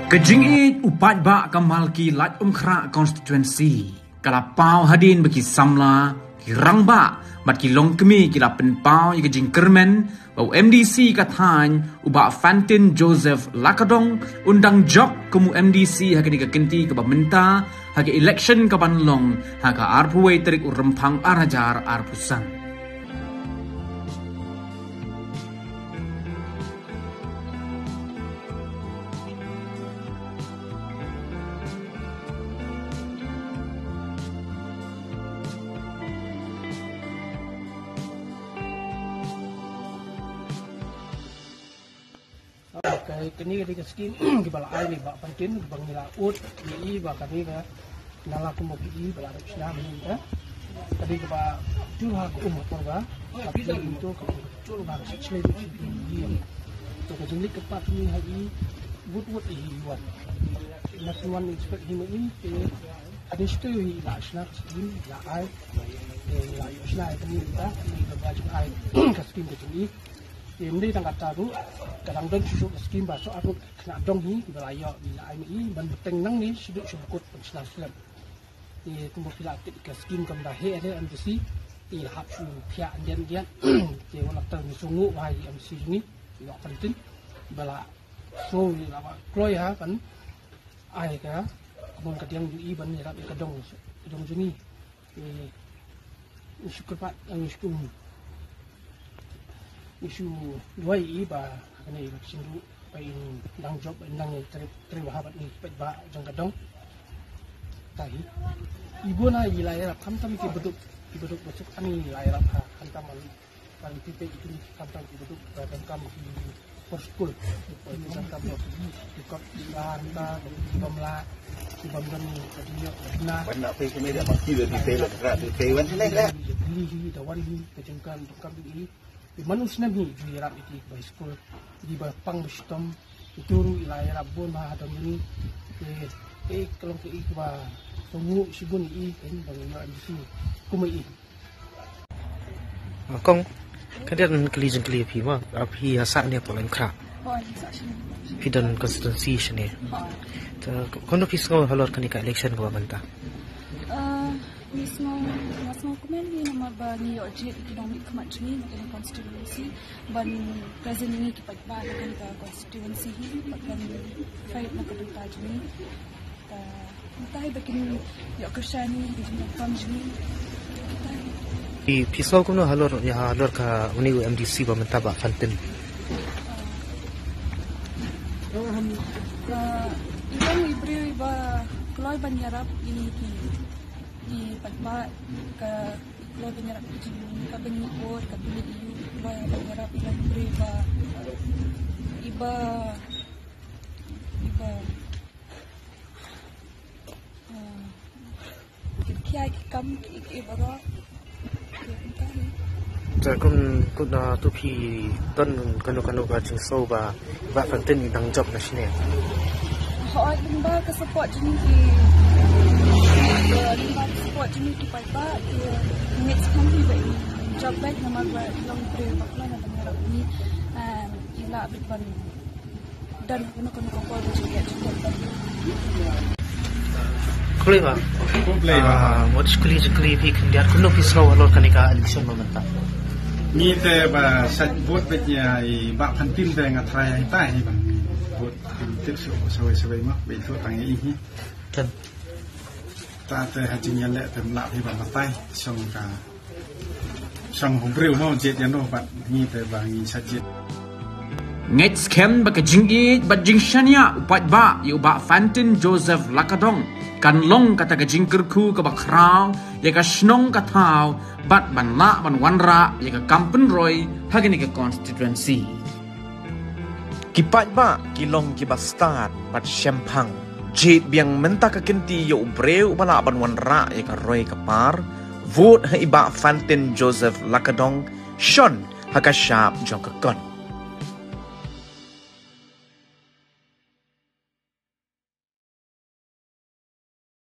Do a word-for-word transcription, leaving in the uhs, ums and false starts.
Ka jingïeit u paidbah ka Malki Laitumkhrah constituency ka la paw hadien ba ki samla, ki rangbah bad ki longkmie ki la pynpaw ïa ka jingkyrmen ba u M D C ka thaiñ, u Bah Fantin Joseph Lakadong, un dang jop kum u M D C ha kane ka kynti kaba mynta ha ka election kaban long ha ka arphew wei tarik u Rymphang ar hajar arphew san. Ka, kane ka dei ka skim kiba la ai na i Bah Fantin, ba ngi la ud ïa i ba kane ka nala kumno ki i ba la dep shna mynta. Ka dei kaba jur ha ka um ha por ba ka pynlong to ka jur ba ka shlei. To ka jingleit kyrpad jong ngi ha i, wut wut i hi wan. Na shu wan expect hi ma i te, ka dei shu te hi la shna ka skim, la ai. Te la ïoh shna ïa kane mynta, kane kaba jong ai ka skim ka jong i. Te ym dei tang kata ruh, ka dang don shuh shuh ka skim ba shu arngut khynnah dong hi kiba la ïoh, la ai ma i ban bteng nangne shaduh sha ba kut ban shna slem. Te kumba phi la tip ka skim kam da heh re M D C, te la hap shu phiah ndiat ndiat. Te wat la tang ngi sngewnguh ba i M D C jong ngi, i Bah Fantin, ba la shu, i la ba kloi ha ban ai ka, kumba ka diang jong i ban ïarap ïa ka dong, ka dong jong ngi. Eh, ngi shu kyrpad, eh, ngi shu, ngi shu duwai ïa i ba ha kane ka election ruh ba in dang jop, in dang trei, trei bha bad ngi paidbah jong ka dong. Tahi. I bun ha i la ïarap khamtam ki baduk, ki baduk ba suk ani la ïarap ha khamtam, ban pynpeit ïa ki khamtam ki baduk ba donkam ki por skul. Ki donkam ki kot ki ba hangta ki bym lah, ki bym don ka jingïoh na. Ban na phi kine da ma ki da phi phi la ka phi phi wan sini ka. Bili hi da wan hi ka jingkam donkam hi. Te man u snem hi ju ïarap ïa ki ba skul, ki ba pang ba shitom. Itu ruh i la ïarap bun bha ha dong jong ngi. Te, te ka long kaei kaba sngewnguh shibun ïa i, kan, ba ngi ïoh M D C kum ïa i. Ah, kong, ka dei kylli jingkylli phi ma, ah, phi ha sah ne ha Laitumkhrah? Hooid, sah shane. Phi don constituency shane? Hooid. Te kumno phi sngew halor kane ka election kaba mynta? Ah, ngi sngew, nga sngew kmen hi namar ba ngi ïoh jied ki nongmihkhmat jong ngi na kane ka constituency ban present ïa ngi ki paidbah na kane ka constituency hi bad ban fight na ka bynta jong ngi. Te mynta hi ba kin ïoh kyrshan ïa ka jingdonkam jong ngi. Kita hi. Phi, phi sngew kumno halor, ïa halor ka une u M D C ba mynta Bah Fantin? Ka, i long i briew iba kloi ban ïarap ïa ngi ki, ki paidbah, ka kloi ban ïarap ïa ki jingmut, ka ban ïoh, ka ban ïoh, kloi ban ïarap ïa i briew iba, iba, iba, ah, ki khia ki kam ki, ki baroh. Te kum, kum, ah, to phi don kano kano ka jingsngew ba Bah Fantin i dang jop na shane? Hooid, lyngba ka support jong ngi ki, lyngba ka support jong ngi ki paidbah, ki ngeit skhem hi ba in jop beit namar ba i long briew ba kloi ban ïarap ïa ngi. Ah, i lah beit ban don kano kano ka por ba jingeh jingeh. Khublei Bah. Khublei Bah. Ah, wat kylli jingkylli phi khyndiat, kumno phi sngew halor kane ka election ba mynta? Ngi te ba sait vote beit ïa i Bah Fantin te nga tharai ïa tai hi ba ngi vote. Tip shuh sawei sawei ma, beit shuh tang ïa i hi. Kan. Ta te ha jingïaleh te ym lah hi ba batai shong ka, shong u briew mo jied ïano bad ngi te ba ngi sait jied. Ngeit skhem ba ka jingïeit bad jingshaniah u paidbah ïa u Bah Fantin Joseph Lakadong kan long kata ka jingkyrkhu kaba khraw ïa ka shnong ka thaw bad ban lah ban wanrah ïa ka kam pynroi ha kane ka constituency. Ki paidbah ki long kiba stad bad shemphang. Jied biang mynta ka kynti ïa u briew uba lah ban wanrah ïa ka roi ka par. Vote ha i Bah Fantin Joseph Lakadong, shon ha ka shap jong ka kot.